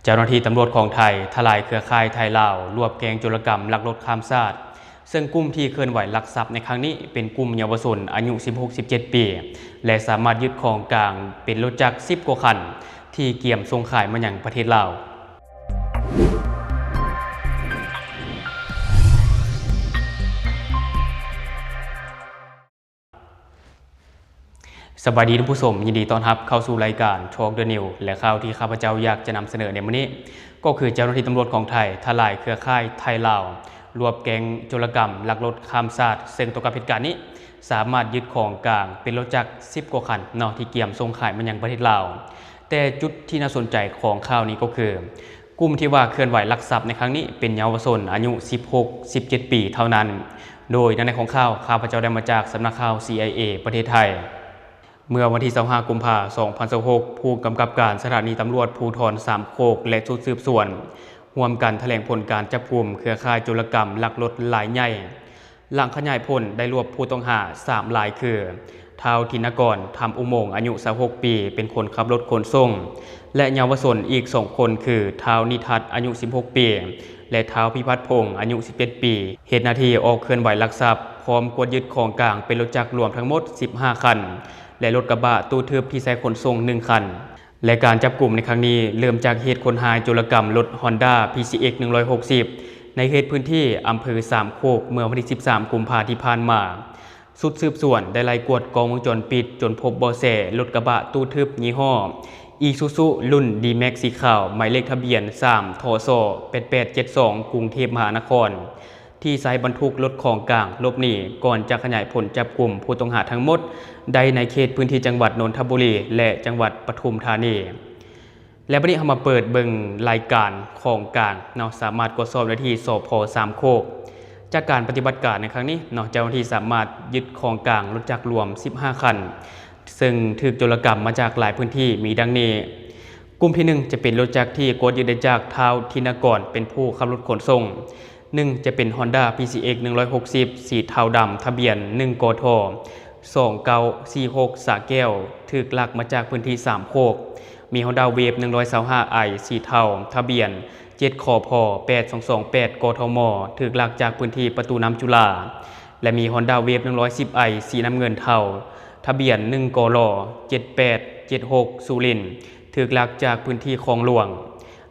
ເຈົ້າໜ້າທີ່ຕຳຫຼວດຂອງໄທ ທະລາຍເຄືອຂ່າຍໄທ-ລາວ ລວບແກ້ງໂຈລະກຳລັກລົດຂ້າມຊາດ, ເຊິ່ງກຸ່ມທີ່ເຄື່ອນໄຫວລັກຊັບໃນຄັ້ງນີ້ ເປັນກຸ່ມເຍົາວະຊົນອາຍຸສິບຫົກ ສິບເຈັດປີ ແລະ ສາມາດຍຶດຂອງກາງເປັນລົດຈັກສິບກວ່າຄັນ ທີ່ກຽມສົ່ງຂາຍມາຍັງປະເທດລາວ. ສະບາຍດີທ່ານຜູ້ຊົມ, ຍິນດີຕ້ອນຮັບເຂົ້າສູ່ລາຍການ Talk the News ແລະ ຂ່າວທີ່ຂ້າພະເຈົ້າຢາກຈະນຳສະເໜີໃນມື້ນີ້ ກໍຄືເຈົ້າໜ້າທີ່ຕຳຫຼວດຂອງໄທ ທະລາຍເຄືອຂ່າຍໄທ-ລາວ ລວບແກ້ງໂຈລະກຳລັກລົດຂ້າມຊາດ, ເຊິ່ງຕໍ່ກັບເຫດການນີ້ ສາມາດຍຶດຂອງກາງເປັນລົດຈັກສິບກວ່າຄັນເນາະ ທີ່ກຽມສົ່ງຂາຍມາຍັງປະເທດລາວ. ແຕ່ຈຸດທີ່ໜ້າສົນໃຈຂອງຂ່າວນີ້ກໍຄື ກຸ່ມທີ່ວ່າເຄື່ອນໄຫວລັກຊັບໃນຄັ້ງນີ້ ເປັນເຍົາວະຊົນອາຍຸສິບຫົກ ສິບເຈັດປີເທົ່ານັ້ນ. ໂດຍໃນໃນຂອງຂ່າວ ຂ້າພະເຈົ້າໄດ້ມາຈາກສຳນັກຂ່າວ ຊີໄອເອ ປະເທດໄທ. ເມື່ອວັນທີຊາວຫ້າ ກຸມພາ ສອງພັນຊາວຫົກ ຜູ້ກຳກັບການສະຖານີຕຳຫຼວດພູທອນສາມໂຄກ ແລະ ຊຸດສືບສວນ ຮ່ວມກັນຖະແຫຼງຜົນການຈັບກຸມເຄືອຂ່າຍໂຈລະກຳລັກລົດລາຍໃຫຍ່. ຫຼັງຂະຫຍາຍຜົນໄດ້ລວບຜູ້ຕ້ອງຫາສາມລາຍຄື ທ້າວ ທິນນະກອນ ທຳອຸໂມງ ອາຍຸຊາວຫົກປີ ເປັນຄົນຂັບລົດຂົນສົ່ງ ແລະ ເຍົາວະຊົນອີກສອງຄົນຄື ທ້າວ ນິທັດ ອາຍຸສິບຫົກປີ ແລະ ທ້າວ ພິພັດພົງ ອາຍຸສິບເຈັດປີ ເຮັດໜ້າທີ່ອອກເຄື່ອນໄຫວລັກຊັບ ພ້ອມກວດຍຶດຂອງກາງເປັນລົດຈັກລວມທັງໝົດສິບຫ້າຄັນ ແລະ ລົດກະບະຕູ້ທຶບທີ່ໃຊ້ຂົນສົ່ງໜຶ່ງຄັນ. ແລະ ການຈັບກຸມໃນຄັ້ງນີ້ ເລີ່ມຈາກເຫດຄົນຮ້າຍໂຈລະກຳລົດ Honda ພີ ຊີ ເອັກ ໜຶ່ງຮ້ອຍຫົກສິບ ໃນເຂດພື້ນທີ່ອຳເພີສາມໂຄກ ເມື່ອວັນທີສິບສາມ ກຸມພາທີ່ຜ່ານມາ. ຊຸດສືບສວນໄດ້ໄລ່ກວດກ້ອງວົງຈອນປິດ ຈົນພົບເບາະແສລົດກະບະຕູ້ທຶບຍີ່ຫໍ້ Isuzu ລຸ້ນ D-Max ສີຂາວ ໝາຍເລກທະບຽນ ສາມ ທສ ແປດແປດເຈັດສອງ ກຸງເທບມະຫານະຄອນ ທີ່ໃຊ້ບັນທຸກລົດຂອງກາງຫຼົບໜີ ກ່ອນຈະຂະຫຍາຍຜົນຈັບກຸມຜູ້ຕ້ອງຫາທັງໝົດໄດ້ໃນເຂດພື້ນທີ່ຈັງຫວັດນົນທະບູລີ ແລະ ຈັງຫວັດປະທຸມທານີ. ແລະ ບັດນີ້ເຮົາມາເປີດເບິ່ງລາຍການຂອງກາງເນາະ ສາມາດກວດສອບໄດ້ທີ່ ສພ ສາມໂຄກ. ຈາກການປະຕິບັດການໃນຄັ້ງນີ້ເນາະ ເຈົ້າໜ້າທີ່ສາມາດຍຶດຂອງກາງລົດຈັກລວມສິບຫ້າຄັນ ເຊິ່ງຖືກໂຈລະກຳມາຈາກຫຼາຍພື້ນທີ່ ມີດັ່ງນີ້. ກຸ່ມທີໜຶ່ງ ຈະເປັນລົດຈັກທີ່ກວດຍຶດໄດ້ຈາກທ້າວ ທິນນະກອນ ເປັນຜູ້ຂັບລົດຂົນສົ່ງ. ໜຶ່ງ ຈະເປັນ Honda ພີ ຊີ ເອັກ ໜຶ່ງຮ້ອຍຫົກສິບ ສີເທົາດຳ ທະບຽນ ໜຶ່ງ ກທ ສອງເກົ້າສີ່ຫົກ ສະແກ້ວ ຖືກລັກມາຈາກພື້ນທີ່ສາມໂຄກ. ມີ Honda Wave ໜຶ່ງຮ້ອຍຊາວຫ້າ i ສີເທົາ ທະບຽນ ເຈັດ ຂພ ແປດສອງສອງແປດ ກທມ ຖືກລັກຈາກພື້ນທີ່ປະຕູນ້ຳຈຸລາ ແລະ ມີ Honda Wave ໜຶ່ງຮ້ອຍສິບ i ສີນ້ຳເງິນເທົາ ທະບຽນ ໜຶ່ງ ກລ ເຈັດແປດເຈັດຫົກ ສຸລິນ ຖືກລັກຈາກພື້ນທີ່ຄອງຫຼວງ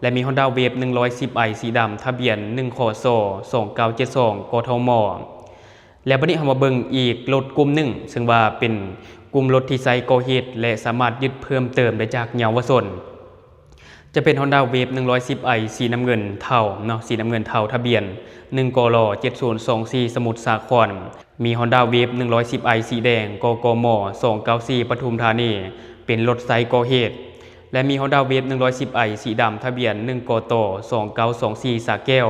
ແລະ ມີ Honda Wave ໜຶ່ງຮ້ອຍສິບ i ສີດຳ ທະບຽນ ໜຶ່ງ ຂສ ສອງເກົ້າເຈັດສອງ ກທມ. ແລະ ບັດນີ້ເຮົາມາເບິ່ງອີກລົດກຸ່ມໜຶ່ງ ເຊິ່ງວ່າເປັນກຸ່ມລົດທີ່ໃຊ້ກໍ່ເຫດ ແລະ ສາມາດຍຶດເພີ່ມເຕີມໄດ້ຈາກເຍົາວະຊົນ. ຈະເປັນ Honda Wave ໜຶ່ງຮ້ອຍສິບ i ສີນ້ຳເງິນເທົາເນາະ ສີນ້ຳເງິນເທົາ ທະບຽນ ໜຶ່ງ ກລ ເຈັດສູນສອງສີ່ ສະໝຸດສາຄອນ. ມີ Honda Wave ໜຶ່ງຮ້ອຍສິບ i ສີແດງ ກກມ ສອງເກົ້າສີ່ ປະທຸມທານີ ເປັນລົດໃຊ້ກໍ່ເຫດ ແລະ ມີ Honda Wave ໜຶ່ງຮ້ອຍສິບ i ສີດຳ ທະບຽນ ໜຶ່ງ ກຕ ສອງເກົ້າສອງສີ່ ສະແກ້ວ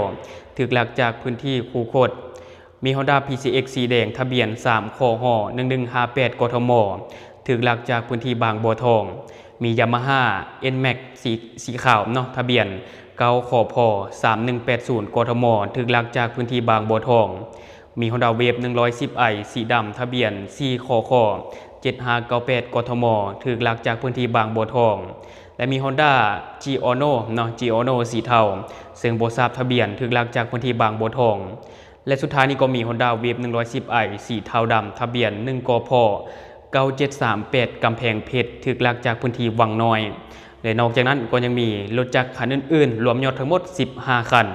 ຖືກລັກຈາກພື້ນທີ່ຄູຄົດ. ມີ Honda ພີ ຊີ ເອັກ ສີແດງ ທະບຽນ ສາມ ຂຫ ໜຶ່ງໜຶ່ງຫ້າແປດ ກທມ ຖືກລັກຈາກພື້ນທີ່ບາງບົວທອງ. ມີ Yamaha Nmax ສີ ສີຂາວເນາະ ທະບຽນ ເກົ້າ ຂພ ສາມໜຶ່ງແປດສູນ ກທມ ຖືກລັກຈາກພື້ນທີ່ບາງບົວທອງ. ມີ Honda Wave ໜຶ່ງຮ້ອຍສິບ i ສີດຳ ທະບຽນ ສີ່ ຂຂ ເຈັດຫ້າເກົ້າແປດ ກທມ ຖືກລັກຈາກພື້ນທີ່ບາງບົວທອງ ແລະ ມີ Honda Giorno ເນາະ Giorno ສີເທົາ ເຊິ່ງບໍ່ຊາບທະບຽນ ຖືກລັກຈາກພື້ນທີ່ບາງບົວທອງ. ແລະ ສຸດທ້າຍນີ້ກໍມີ Honda Wave ໜຶ່ງຮ້ອຍສິບ i ສີເທົາດຳ ທະບຽນ ໜຶ່ງ ກພ ເກົ້າເຈັດສາມແປດ ກຳແພງເພັດ ຖືກລັກຈາກພື້ນທີ່ວັງນ້ອຍ ແລະ ນອກຈາກນັ້ນກໍຍັງມີລົດຈັກຄັນອື່ນໆ ລວມຍອດທັງໝົດສິບຫ້າຄັນ.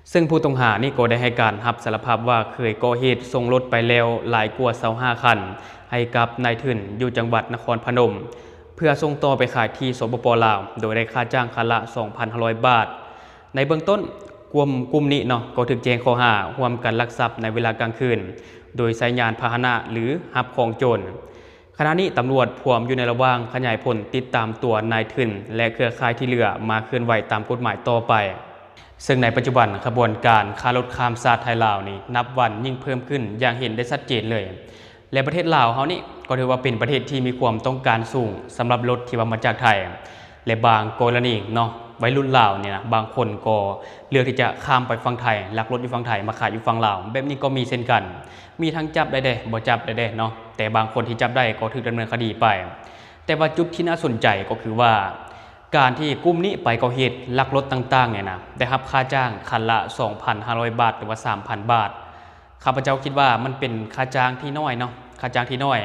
ເຊິ່ງຜູ້ຕ້ອງຫານີ້ກໍໄດ້ໃຫ້ການຮັບສາລະພາບວ່າ ເຄີຍກໍ່ເຫດສົ່ງລົດໄປແລ້ວຫຼາຍກວ່າຊາວຫ້າຄັນ ໃຫ້ກັບນາຍທຶນຢູ່ຈັງຫວັດນະຄອນພະນົມ ເພື່ອສົ່ງຕໍ່ໄປຂາຍທີ່ ສປປ ລາວ ໂດຍໄດ້ຄ່າຈ້າງຄັນລະສອງພັນຫ້າຮ້ອຍບາດ. ໃນເບື້ອງຕົ້ນ ກຸ່ມ ກຸ່ມນີ້ເນາະ ກໍຖືກແຈ້ງຂໍ້ຫາຮ່ວມກັນລັກຊັບໃນເວລາກາງຄືນ ໂດຍໃຊ້ຍານພາຫະນະ ຫຼື ຮັບຂອງໂຈນ. ຂະນະນີ້ຕຳຫຼວດພວມຢູ່ໃນລະຫວ່າງຂະຫຍາຍຜົນຕິດຕາມຕົວນາຍທຶນ ແລະ ເຄືອຂ່າຍທີ່ເຫຼືອມາເຄື່ອນໄຫວຕາມກົດໝາຍຕໍ່ໄປ. ເຊິ່ງໃນປັດຈຸບັນຂະບວນການຄ້າລົດຂ້າມຊາດໄທ-ລາວນີ້ ນັບວັນຍິ່ງເພີ່ມຂຶ້ນຢ່າງເຫັນໄດ້ຊັດເຈນເລີຍ. ແລະ ປະເທດລາວເຮົານີ້ກໍຖືວ່າເປັນປະເທດທີ່ມີຄວາມຕ້ອງການສູງສຳລັບລົດທີ່ວ່າມາຈາກໄທ ແລະ ບາງກໍລະນີເນາະ ໄວລຸ້ນລາວນີ້ນະ ບາງຄົນກໍເລືອກທີ່ຈະຂ້າມໄປຝັ່ງໄທ ລັກລົດຢູ່ຝັ່ງໄທມາຂາຍຢູ່ຝັ່ງລາວ ແບບນີ້ກໍມີເຊັ່ນກັນ. ມີທັງຈັບໄດ້ເດ້ ບໍ່ຈັບໄດ້ເດ້ເນາະ ແຕ່ບາງຄົນທີ່ຈັບໄດ້ກໍຖືກດຳເນີນຄະດີໄປ. ແຕ່ວ່າຈຸດທີ່ໜ້າສົນໃຈກໍຄືວ່າ ການທີ່ກຸ່ມນີ້ໄປກໍ່ເຫດລັກລົດຕ່າງໆນີ້ນະ ໄດ້ຮັບຄ່າຈ້າງຄັນລະສອງພັນຫ້າຮ້ອຍບາດ ຫຼືວ່າສາມພັນບາດ. ຂ້າພະເຈົ້າຄິດວ່າມັນເປັນຄ່າຈ້າງທີ່ນ້ອຍເນາະ, ຄ່າຈ້າງທີ່ນ້ອຍ.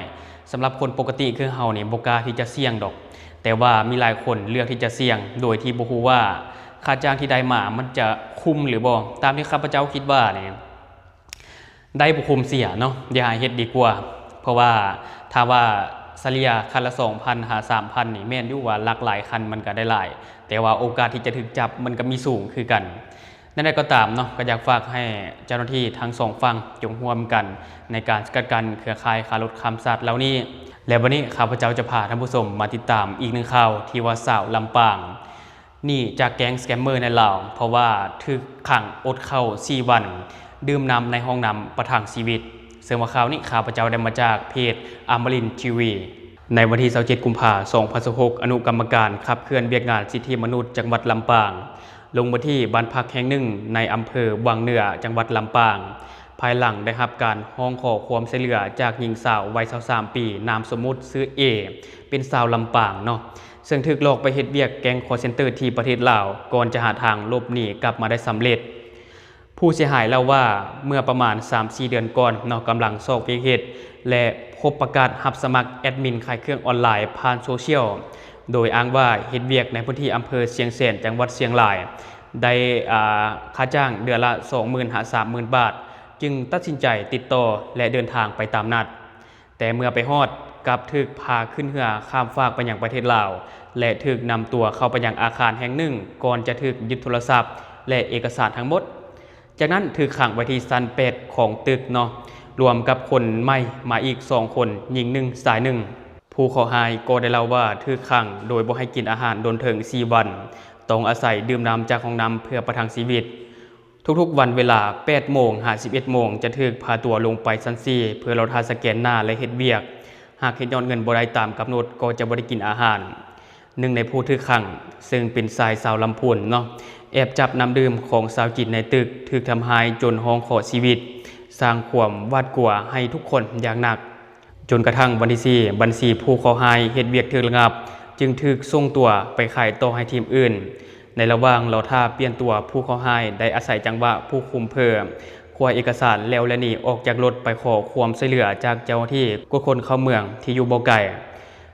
ສຳລັບຄົນປົກກະຕິຄືເຮົານີ້ບໍ່ກ້າທີ່ຈະສ່ຽງດອກ, ແຕ່ວ່າມີຫຼາຍຄົນເລືອກທີ່ຈະສ່ຽງໂດຍທີ່ບໍ່ຮູ້ວ່າຄ່າຈ້າງທີ່ໄດ້ມາມັນຈະຄຸ້ມຫຼືບໍ່. ຕາມທີ່ຂ້າພະເຈົ້າຄິດວ່ານີ້ ໄດ້ບໍ່ຄຸ້ມເສຍເນາະ, ຢ່າໃຫ້ເຮັດດີກວ່າ. ເພາະວ່າຖ້າວ່າສະເລ່ຍຄັນລະສອງພັນຫາສາມພັນນີ້ ແມ່ນຢູ່ວ່າລັກຫຼາຍຄັນມັນກະໄດ້ຫຼາຍ, ແຕ່ວ່າໂອກາດທີ່ຈະຖືກຈັບມັນກະມີສູງຄືກັນ. ແນວໃດກໍຕາມເນາະ, ກໍຢາກຝາກໃຫ້ເຈົ້າໜ້າທີ່ທັງສອງຝັ່ງຈົ່ງຮ່ວມກັນໃນການສະກັດກັ້ນເຄືອຂ່າຍຄ້າລົດຂ້າມຊາດເຫຼົ່ານີ້. ແລະ ບັດນີ້ຂ້າພະເຈົ້າຈະພາທ່ານຜູ້ຊົມມາຕິດຕາມອີກໜຶ່ງຂ່າວທີ່ວ່າຊາວລຳປາງ ໜີຈາກແກ້ງສະແກມເມີໃນລາວ ເພາະວ່າຖືກຂັງອົດເຂົ້າສີ່ວັນ, ດື່ມນ້ຳໃນຫ້ອງນ້ຳປະທັງຊີວິດ. ເຊິ່ງວ່າຂ່າວນີ້ຂ້າພະເຈົ້າໄດ້ມາຈາກເພຈອະມະລິນທີວີ. ໃນວັນທີຊາວເຈັດ ກຸມພາ ສອງພັນຊາວຫົກ ອະນຸກຳມະການຂັບເຄື່ອນວຽກງານສິດທິມະນຸດຈັງຫວັດລຳປາງ ລົງພື້ນທີ່ບ້ານພັກແຫ່ງໜຶ່ງໃນອຳເພີວັງເໜືອ ຈັງຫວັດລຳປາງ, ພາຍຫຼັງໄດ້ຮັບການຮ້ອງຂໍຄວາມຊ່ວຍເຫຼືອຈາກຍິງສາວໄວຊາວສາມປີ ນາມສົມມຸດຊື່ເອ ເປັນຊາວລຳປາງເນາະ, ເຊິ່ງຖືກຫຼອກໄປເຮັດວຽກແກ້ງຄອລເຊັນເຕີທີ່ປະເທດລາວ ກ່ອນຈະຫາທາງຫຼົບໜີກັບມາໄດ້ສຳເລັດ. ຜູ້ເສຍຫາຍເລົ່າວ່າ ເມື່ອປະມານສາມສີ່ເດືອນກ່ອນເນາະ ກຳລັງຊອກວຽກເຮັດ ແລະ ພົບປະກາດຮັບສະໝັກແອດມິນຂາຍເຄື່ອງອອນລາຍຜ່ານໂຊຊຽວ ໂດຍອ້າງວ່າເຮັດວຽກໃນພື້ນທີ່ອຳເພີຊຽງແສນ ຈັງຫວັດຊຽງລາຍ ໄດ້ ອາ ຄ່າຈ້າງເດືອນລະສອງໝື່ນຫາສາມໝື່ນບາດ, ຈຶ່ງຕັດສິນໃຈຕິດຕໍ່ ແລະ ເດີນທາງໄປຕາມນັດ. ແຕ່ເມື່ອໄປຮອດ ກັບຖືກພາຂຶ້ນເຮືອຂ້າມຟາກໄປຍັງປະເທດລາວ ແລະ ຖືກນຳຕົວເຂົ້າໄປຍັງອາຄານແຫ່ງໜຶ່ງ ກ່ອນຈະຖືກຍຶດໂທລະສັບ ແລະ ເອກະສານທັງໝົດ. ຈາກນັ້ນຖືກຂັງໄວ້ທີ່ຊັ້ນແປດຂອງຕຶກເນາະ, ລວມກັບຄົນໃໝ່ມາອີກສອງຄົນ, ຍິງໜຶ່ງ ຊາຍໜຶ່ງ. ຜູ້ເຄາະຮ້າຍກໍໄດ້ເລົ່າວ່າຖືກຂັງໂດຍບໍ່ໃຫ້ກິນອາຫານດົນເຖິງສີ່ວັນ, ຕ້ອງອາໄສດື່ມນ້ຳຈາກຫ້ອງນ້ຳເພື່ອປະທັງຊີວິດ. ທຸກໆວັນເວລາແປດໂມງຫາສິບເອັດໂມງ ຈະຖືກພາຕົວລົງໄປຊັ້ນສີ່ ເພື່ອລໍຖ້າສະແກນໜ້າ ແລະ ເຮັດວຽກ. ຫາກເຮັດຍອດເງິນບໍ່ໄດ້ຕາມກຳນົດ ກໍຈະບໍ່ໄດ້ກິນອາຫານ. ໜຶ່ງໃນຜູ້ຖືກຂັງ ເຊິ່ງເປັນຊາຍຊາວລຳພູນເນາະ, ແອບຈັບນ້ຳດື່ມຂອງຊາວຈີນໃນຕຶກ, ຖືກທຳຮ້າຍຈົນຮ້ອງຂໍຊີວິດ, ສ້າງຄວາມຫວາດກົວໃຫ້ທຸກຄົນຢ່າງໜັກ. ຈົນກະທັ້ງວັນທີສີ່ ບັນຊີຜູ້ເຄາະຮ້າຍເຮັດວຽກຖືກລະງັບ, ຈຶ່ງຖືກສົ່ງຕົວໄປຂາຍຕໍ່ໃຫ້ທີມອື່ນ. ໃນລະຫວ່າງລໍຖ້າປ່ຽນຕົວ, ຜູ້ເຄາະຮ້າຍໄດ້ອາໄສຈັງຫວະຜູ້ຄຸມເຜີ່ອຄວ້າເອກະສານແລ້ວ ແລະ ໜີອອກຈາກລົດໄປຂໍຄວາມຊ່ວຍເຫຼືອຈາກເຈົ້າໜ້າທີ່ກວດຄົນເຂົ້າເມືອງທີ່ຢູ່ບໍ່ໄກ.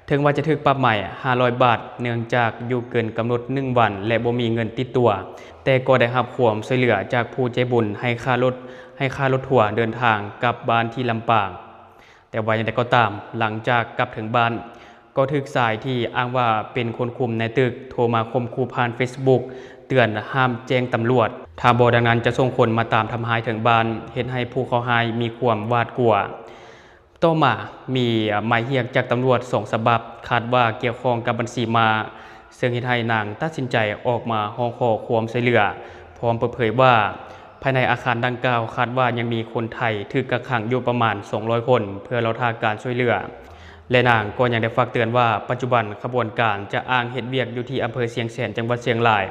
ເຖິງວ່າຈະຖືກປັບໃໝຫ້າຮ້ອຍບາດ ເນື່ອງຈາກຢູ່ເກີນກຳນົດໜຶ່ງວັນ ແລະ ບໍ່ມີເງິນຕິດຕົວ, ແຕ່ກໍໄດ້ຮັບຄວາມຊ່ວຍເຫຼືອຈາກຜູ້ໃຈບຸນໃຫ້ຄ່າລົດ, ໃຫ້ຄ່າລົດທົວເດີນທາງກັບບ້ານທີ່ລຳປາງ. ແຕ່ວ່າຢ່າງໃດກໍຕາມ, ຫຼັງຈາກກັບເຖິງບ້ານ, ກໍຖືກຊາຍທີ່ອ້າງວ່າເປັນຄົນຄຸມໃນຕຶກໂທມາຂົ່ມຂູ່ຜ່ານເຟສບຸກ ເຕືອນຫ້າມແຈ້ງຕຳຫຼວດ, ຖ້າບໍ່ດັ່ງນັ້ນຈະສົ່ງຄົນມາຕາມທຳຮ້າຍເຖິງບ້ານ, ເຮັດໃຫ້ຜູ້ເຄາະຮ້າຍມີຄວາມຫວາດກົວ. ຕໍ່ມາມີໝາຍຮຽກຈາກຕຳຫຼວດສອງສະບັບ, ຄາດວ່າກ່ຽວຂ້ອງກັບບັນຊີມ້າ, ເຊິ່ງເຮັດໃຫ້ນາງຕັດສິນໃຈອອກມາຮ້ອງຂໍຄວາມຊ່ວຍເຫຼືອ, ພ້ອມເປີດເຜີຍວ່າ ພາຍໃນອາຄານດັ່ງກ່າວ ຄາດວ່າຍັງມີຄົນໄທຖືກກັກຂັງຢູ່ປະມານສອງຮ້ອຍຄົນ ເພື່ອລໍຖ້າການຊ່ວຍເຫຼືອ ແລະ ນາງກໍຍັງໄດ້ຝາກເຕືອນວ່າ ປັດຈຸບັນຂະບວນການຈະອ້າງເຮັດວຽກຢູ່ທີ່ອຳເພີຊຽງແສນ ຈັງຫວັດຊຽງລາຍ,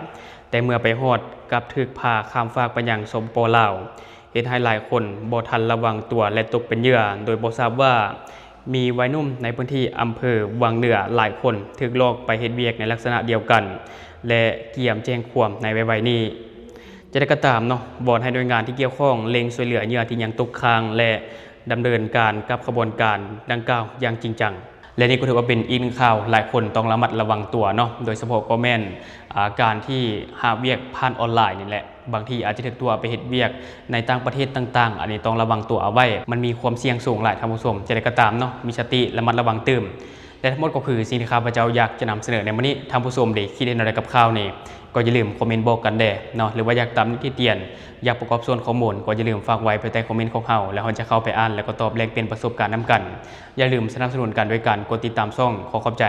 ແຕ່ເມື່ອໄປຮອດ ກັບຖືກພາຂ້າມຟາກໄປຍັງ ສປປ ລາວ, ເຮັດໃຫ້ຫຼາຍຄົນບໍ່ທັນລະວັງຕົວ ແລະ ຕົກເປັນເຫຍື່ອ, ໂດຍບໍ່ຊາບວ່າ ມີໄວໜຸ່ມໃນພື້ນທີ່ອຳເພີວັງເໜືອຫຼາຍຄົນຖືກຫຼອກໄປເຮັດວຽກໃນລັກສະນະດຽວກັນ ແລະ ກຽມແຈ້ງຄວາມໃນໄວໆນີ້. ຈະໄດ້ກໍຕາມເນາະ, ວອນໃຫ້ໜ່ວຍງານທີ່ກ່ຽວຂ້ອງເລັ່ງຊ່ວຍເຫຼືອເຫຍື່ອທີ່ຍັງຕົກຄ້າງ ແລະ ດຳເນີນການກັບຂະບວນການດັ່ງກ່າວຢ່າງຈິງຈັງ. ແລະ ນີ້ກໍຖືວ່າເປັນອີກໜຶ່ງຂ່າວ ຫຼາຍຄົນຕ້ອງລະມັດລະວັງຕົວເນາະ, ໂດຍສະເພາະກໍແມ່ນ ອາ ການທີ່ຫາວຽກຜ່ານອອນລາຍນີ້ແຫຼະ. ບາງທີອາດຈະຖືກຕົວະໄປເຮັດວຽກໃນຕ່າງປະເທດຕ່າງໆ, ອັນນີ້ຕ້ອງລະວັງຕົວເອົາໄວ້, ມັນມີຄວາມສ່ຽງສູງຫຼາຍທ່ານຜູ້ຊົມ. ຈະໄດ້ກໍຕາມເນາະ, ມີສະຕິລະມັດລະວັງຕື່ມ. ແລະ ທັງໝົດກໍຄືສິ່ງທີ່ຂ້າພະເຈົ້າຢາກຈະນຳສະເໜີໃນມື້ນີ້. ທ່ານຜູ້ຊົມເດ ຄິດເຫັນແນວໃດກັບຂ່າວນີ້ ກໍຢ່າລືມຄອມເມັນບອກກັນແດ່ເນາະ, ຫຼືວ່າຢາກຕຳນິຕິຕຽນ, ຢາກປະກອບສ່ວນຂໍ້ມູນ ກໍຢ່າລືມຝາກໄວ້ພາຍໃຕ້ຄອມເມັນຂອງເຮົາ, ແລ້ວເຮົາຈະເຂົ້າໄປອ່ານ ແລ້ວກໍຕອບແລກປ່ຽນປະສົບການນຳກັນ. ຢ່າລືມສະໜັບສະໜູນກັນໂດຍການກົດຕິດຕາມຊ່ອງ. ຂໍຂອບໃຈ.